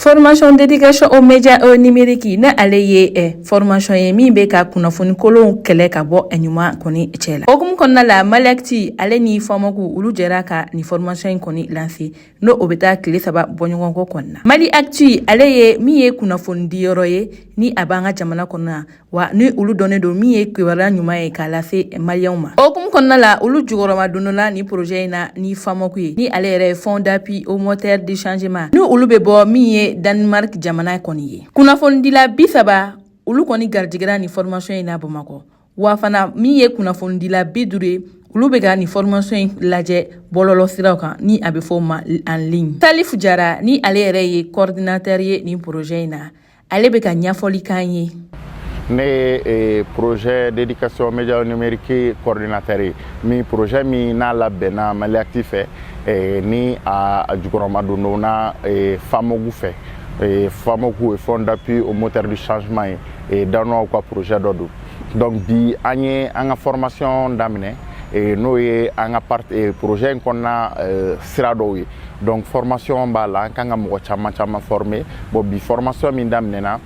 Formation d'éducation aux médias au numérique, ni ale ye formation ye min bɛ ka kunnafoni kolonw kɛlɛ ka bɔ ɲuman kɔni cɛ la. Hokumu kɔnɔna la, Maliactu ale ni FAMOC, olu jɛra ka nin formation in kɔni lancer, n'o o bɛ taa tile 3 bɔɲɔgɔnko kɔni na. Maliactu ale ye min ye kunnafoni diyɔrɔ ye ni a b'an ka jamana kɔnɔ yan wa, ni olu dɔnnen don min ye kibaruya ɲuman ye k'a lase Maliyɛnw ma. Hokumu kɔnɔna la, olu jukɔrɔma dondonna ni projet in na ni FAMOC ye, ni ale yɛrɛ ye Fonds d'appui au moteur du changement, ni olu bɛ bɔ min ye Danemark jamana kɔni ye. Kunnafonidila 30, olu kɔni garijɛgɛra ni formation in na Bamakɔ wa. Fana min ye kunnafonidila 50 ye, olu bɛ ka nin formation in lajɛ bɔlɔlɔ siraw kan, ni a bɛ fɔ o ma en ligne. Salif Jara, ni ale yɛrɛ ye coordinateur ye nin projet in na, ale bɛ ka ɲɛfɔli k'an ye. Ne ye projet d'éducation média numérique coordinateur ye, min projet min n'a labɛnna Maliactu fɛ, ni a jukɔrɔma dondonna FAMOC fɛ. FAMOC ye Fonds d'appui au moteur du changement ye, Danois ka projet dɔ don. Donc bi an ye an ka formation daminɛ, n'o ye an ka part projet in kɔnɔna sira dɔw ye. Donc formation b'a la, an kan ka mɔgɔ caman caman former. Bon, bi formation min daminɛna,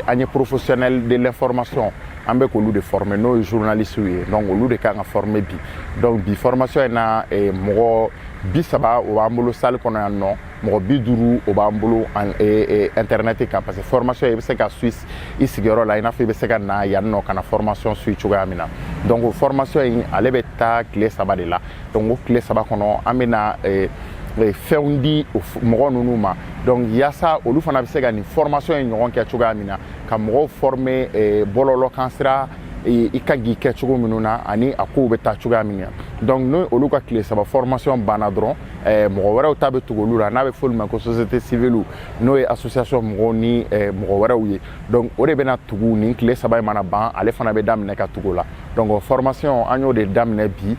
an ye professionnel de l'information, an bɛ k'olu de former, n'o ye journaliste ye. Donc olu de kan ka former bi. Donc bi formation in na, mɔgɔ 30 o b'an bolo salle kɔnɔ yan nɔ, mɔgɔ 50 o b'an bolo internet kan, parce que formation i bɛ se ka suit i sigiyɔrɔ la, i n'a fɔ i bɛ se ka na yan nɔ ka na formation suit cogoya min na. Donc o formation in, ale bɛ taa tile 3 de la. Donc o tile 3 kɔnɔ, an bɛ na fɛnw di mɔgɔ ninnu ma, donc yaasa olu fana bɛ se ka nin formation in ɲɔgɔn kɛ cogoya min na, ka mɔgɔw former bɔlɔlɔ kan sira i kan k'i kɛ cogo minnu na ani a kow bɛ taa cogoya min na. Donc n'o olu ka tile 3 formation banna dɔrɔn, mɔgɔ wɛrɛw ta bɛ tugu olu la, n'a bɛ f'olu ma ko société civile, n'o ye association mɔgɔw ni mɔgɔ wɛrɛw ye. Donc o de bɛna tugu nin tile 3 in mana ban, ale fana bɛ daminɛ ka tugu o la. Donc formation, an y'o de daminɛ bi.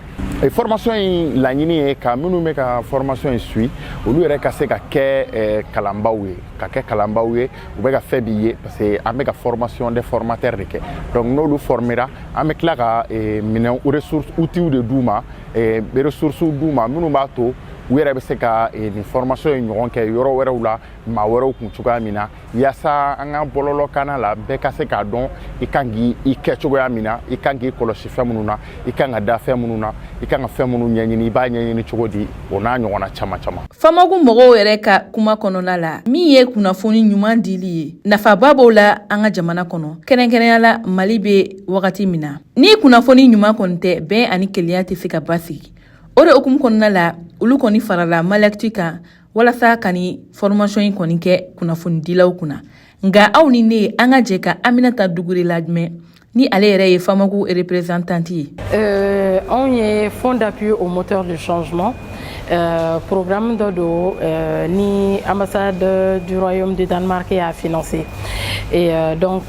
Formation in laɲini ye ka minnu bɛ ka formation in suit, olu yɛrɛ ka se ka kɛ kalanbaw ye, ka kɛ kalanbaw ye, u bɛ ka fɛn b'i ye, parce que an bɛ ka formation des formateurs de kɛ. Donc n'olu formera, an bɛ tila ka minɛn, ressources, outils de d'u ma, ressources d'u ma minnu b'a to u yɛrɛ bɛ se ka nin formation in ɲɔgɔn kɛ yɔrɔ wɛrɛw la, maa wɛrɛw kun cogoya min na, yaasa an ka bɔlɔlɔkanna la, bɛɛ ka se k'a dɔn i kan k'i kɛ cogoya min na, i kan k'i kɔlɔsi fɛn minnu na, i kan ka da fɛn minnu na, i kan ka fɛn minnu ɲɛɲini, i b'a ɲɛɲini cogo di, o n'a ɲɔgɔnna caman caman. FAMOC mɔgɔw yɛrɛ ka kuma kɔnɔna la, min ye kunnafoni ɲuman dili ye, nafaba b'o la an ka jamana kɔnɔ, kɛrɛnkɛrɛnya la Mali bɛ wagati min na. Ni kunnafoni ɲuman kɔni tɛ, bɛn ani kelenya tɛ se ka basigi. O de hukumu kɔnɔna la, olu kɔni farala Maliactu kan walasa ka ni formation in kɔni kɛ kunnafonidilaw kunna. Nka aw ni ne, an ka jɛ ka Aminata Dugure lamɛn, ni ale yɛrɛ ye FAMOC représentante ye. Anw ye Fonds d'appui au moteur du changement, programme dɔ don ni ambassade du Royaume du Danemark y'a financé. Et donc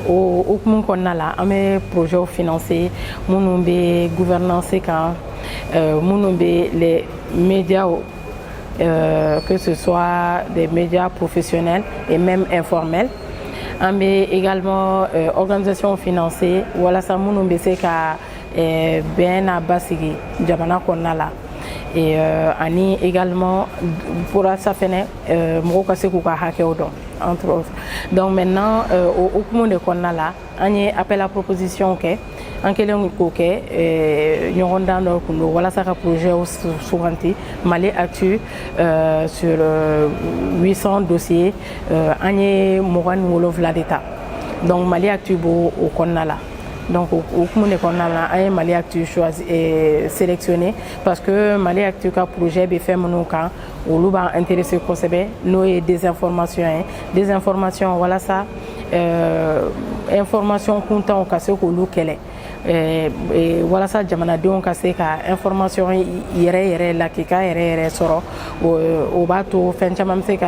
o hukumu kɔnɔna la, an bɛ projet financé minnu bɛ gouvernance kan, minnu bɛ les médias, que ce soit des médias professionnels et même informels. An bɛ également organisation financée walasa minnu bɛ se ka bɛn n'a basigi jamana kɔnɔna la, et ani également walasa fɛnɛ mɔgɔw ka se k'u ka hakɛw dɔn, entre autres. Donc maintenant, o hukumu de kɔnɔna la, an ye appel à proposition kɛ. An kɛlen k'o kɛ, ɲɔgɔndan dɔ kun don walasa ka projet suganti. Mali Actu, sur 800 dossiers, an ye 27 de ta. Donc Mali Actu b'o o kɔnɔna la. Donc o hukumu de kɔnɔna la, an ye Mali Actu choisi, sélectionné, parce que Mali Actu ka projet bɛ fɛn minnu kan, olu b'an intéressé kosɛbɛ, n'o ye désinformation ye. Désinformation, walasa information kuntanw ka se k'olu kɛlɛ, walasa jamanadenw ka se ka information yɛrɛ yɛrɛ lakika yɛrɛ yɛrɛ sɔrɔ, o b'a to fɛn caman bɛ se ka,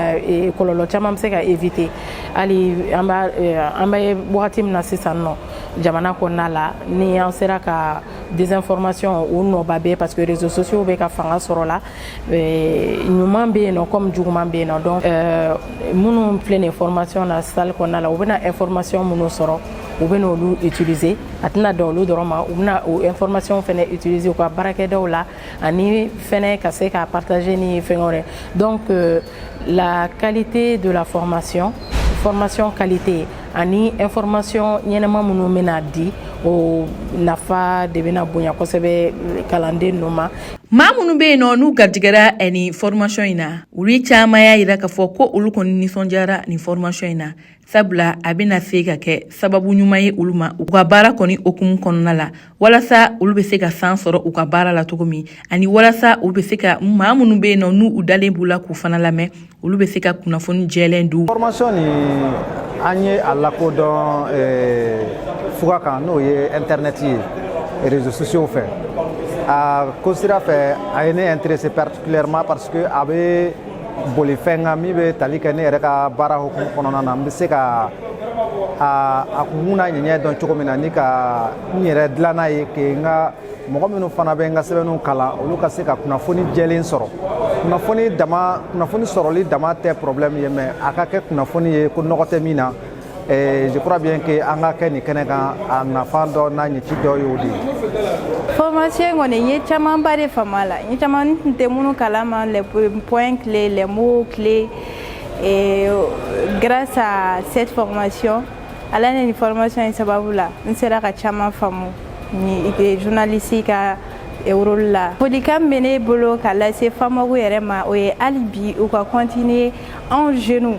kɔlɔlɔ caman bɛ se ka éviter. Hali an b'a an bɛ wagati min na sisan nɔ jamana kɔnɔna la, ni an sera ka désinformation o nɔba bɛɛ, parce que réseaux sociaux bɛ ka fanga sɔrɔ la, ɲuman bɛ yen nɔ comme juguman bɛ yen nɔ. Donc minnu filɛ nin formation na salle kɔnɔna la, u bɛna information minnu sɔrɔ, U bɛ n'olu utiliser. A tɛna dan olu dɔrɔn ma, u bɛna o information fɛnɛ utiliser u ka baarakɛdaw la ani fɛnɛ ka se ka partager ni fɛn wɛrɛ. Donc la qualité de la formation, formation qualité ani information ɲɛnɛma minnu bɛna di, o nafa de bɛna bonya kosɛbɛ kalanden ninnu ma. Maa minnu bɛ yen nɔ, n'u garijɛgɛra nin formation in na, olu caman y'a yira k'a fɔ ko olu kɔni nisɔndiyara nin formation in na, sabula a bɛna se ka kɛ sababu ɲuman ye olu ma u ka baara kɔni hokumu kɔnɔna la, walasa olu bɛ se ka san sɔrɔ u ka baara la cogo min, ani walasa olu bɛ se ka maa minnu bɛ yen nɔ, n'u u dalen b'u la k'u fana lamɛn, olu bɛ se ka kunnafoni jɛlen d'u. Formation nin, an ye a lakodɔn fuga kan, n'o ye internet ye, réseaux sociaux fɛ. A ko sira fɛ, a ye ne intéressé particulièrement parce que a bɛ boli fɛn kan min bɛ tali kɛ ne yɛrɛ ka baara hukumu kɔnɔna na. N bɛ se ka a kunkun n'a ɲɛɲɛ dɔn cogo min na, ni ka n yɛrɛ dilan n'a ye, ke n ka mɔgɔ minnu fana bɛ n ka sɛbɛnniw kalan, olu ka se ka kunnafoni jɛlen sɔrɔ. Kunnafoni dama, kunnafoni sɔrɔli dama tɛ problème ye, mais a ka kɛ kunnafoni ye ko nɔgɔ tɛ min na. Je crois bien que an ka kɛ nin kɛnɛ kan, a nafa dɔ n'a ɲɛci dɔ y'o de ye. Formation kɔni, n ye camanba de faamu a la. N ye caman, n tun tɛ minnu kalama, les points clés, les mots clés. Et grâce à cette formation, ala ni nin formation in sababu la, n sera ka caman faamu ni journaliste ka rôle la. Folikan bɛ ne bolo ka lase FAMAC yɛrɛ ma, o ye hali bi u ka continuer anw jeunes,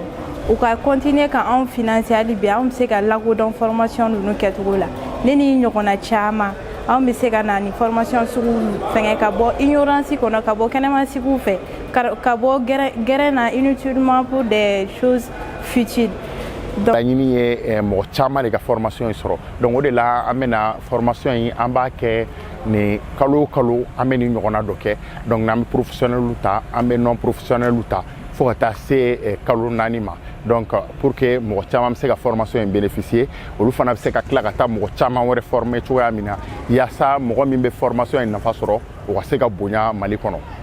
u ka continuer ka anw financer. Hali bi anw bɛ se ka lakodɔn formation ninnu kɛcogo la. Ne ni ɲɔgɔnna caman, anw bɛ se ka na ni formation sugu fɛngɛ, ka bɔ ignorance kɔnɔ, ka bɔ kɛnɛmasigiw fɛ, ka bɔ gɛrɛn na inutilement pour des choses futiles. Laɲini ye mɔgɔ caman de ka formation in sɔrɔ. Donc o de la, an bɛna formation in, an b'a kɛ nin kalo o kalo, an bɛ nin ɲɔgɔnna dɔ kɛ. Donc n'an bɛ professionnel ta, an bɛ non professionnel ta, fo ka taa se kalo 4 ma. Donc pour que mɔgɔ caman bɛ se ka formation in bénéficier, olu fana bɛ se ka tila ka taa mɔgɔ caman wɛrɛ former cogoya min na, yaasa mɔgɔ min bɛ formation in nafa sɔrɔ, o ka se ka bonya Mali kɔnɔ.